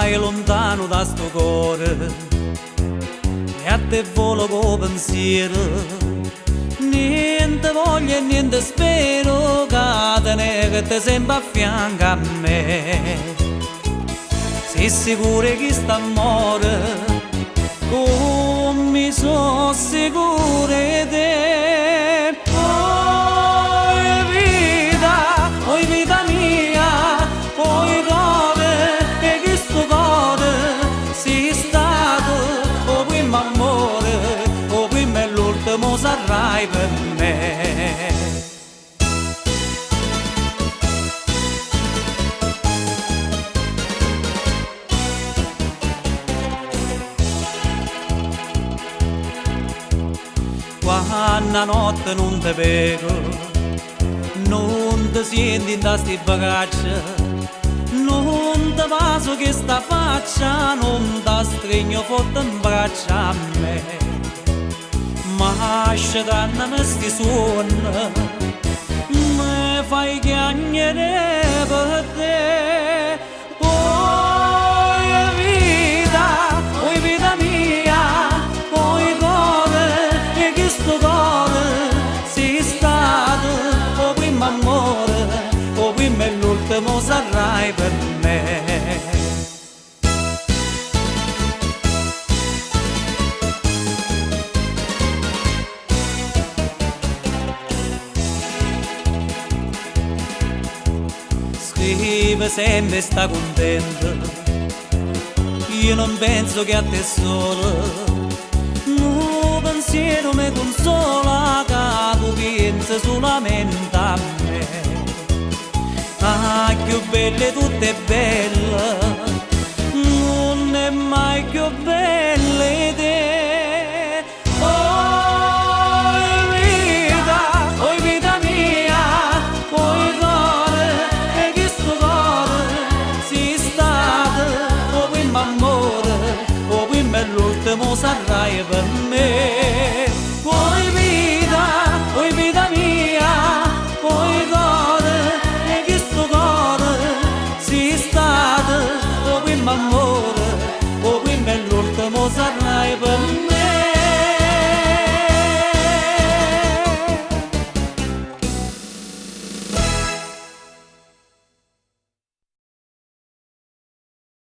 Stai lontano da sto cuore e a te volo co pensiero. Niente voglio e niente spero che te ne che te sempre a fianco a me. Sei sicuro che sta amore come sono sicuro di te. Oh vita, oh vita mia, oh cuore, e questo cuore sei stato, oh primo amore, oh primo e l'ultimo sarai per me. Quando notte non te vedo, non ti senti in sti bagaggi, non ti vaso che sta faccia, non ti stregno forte in braccia a me. Ma scedanno sti suoni, mi fai piangere per te. Oh vita, oh vita mia, oh cuore, e questo cuore sei stato, oh primo amore, oh primo e l'ultimo sarai per me. Scrive sempre sta contento, io non penso che a te solo, no pensiero mi consola che tu pensi solamente a me. Ah, più belle tutte belle, non è mai più belle te. Oh vita, oh vita mia, oh cuore, e questo cuore sei stato, oh primo amore, oh primo e l'ultimo sarai per me. Oh vita, oh vita mia, oh cuore, e questo cuore sei stato, oh primo amore,